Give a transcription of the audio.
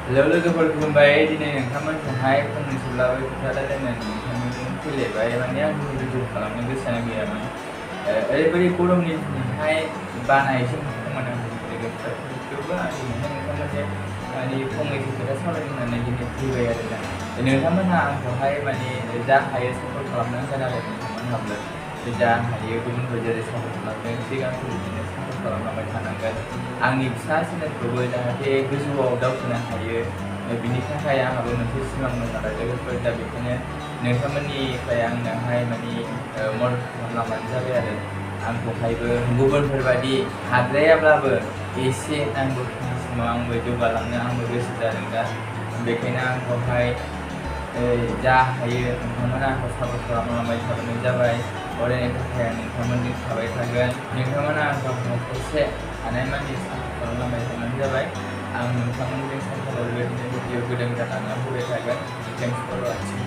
Hello लोगोफोर खुलुमबाय। दिनै नोंथांमोनजोंहाय फंनैसोब्लाबो खोथा रायलायनो नोंथांमोनजों फैलायबाय। माने आं भिडिअ खालामनो गोसोआनो गैयामोन। ओरैबायदि गरमनि दिनैहाय बानायसो मोनदोंमोन आं लोगोफोर। थेवबो आं दिनैहाय नोंथांमोनजों माने फंनैसो खोथा सावरायनो होननानै दिनै फैबाय आरोना। नोंथांमोनहा आंखौहाय माने जा हायो सापर्ट खालामनांगोन आरो नोंथांमोनहाबो जा हायो गुबुनखौ जेरै सापर्ट खालामदों सिगांखौ बिदिनो सापर्ट खालामलांबाय थानांगोन। आंनि फिसा चेनेलखौबो जाहाथे गोजौआव दावखोनो हायो, बिनि थाखाय आंहाबो मोनसे सिमां दं नालाय लोगोफोर। दा बेखायनो नोंथांमोननिफ्राय आंनोहाय माने मदद खालामलांबानो जाबाय आरो आंखौहायबो गुबुनफोरबायदि हाद्रायाब्लाबो एसे नांगौखिनिसिमाव आंबो जौगालांनो आंबो गोसो जादों। दा बेखायनो आंखौहाय जा हायो नोंथांमोना आंखौ सापर्ट खालामलांबाय थाबानो जाबाय। अरायनि थाखाय आं नोंथांमोनजों थाबाय थागोन। नोंथांमोना आंखौ एसे हानायमानि सापर्ट खालामलांबाय थाबानो जाबाय। आं नोंथांमोनजों सानफ्रोमबो बेबायदिनो भिडिअ गोदान जानानै होबाय थागोन। Thanks for वाचिं।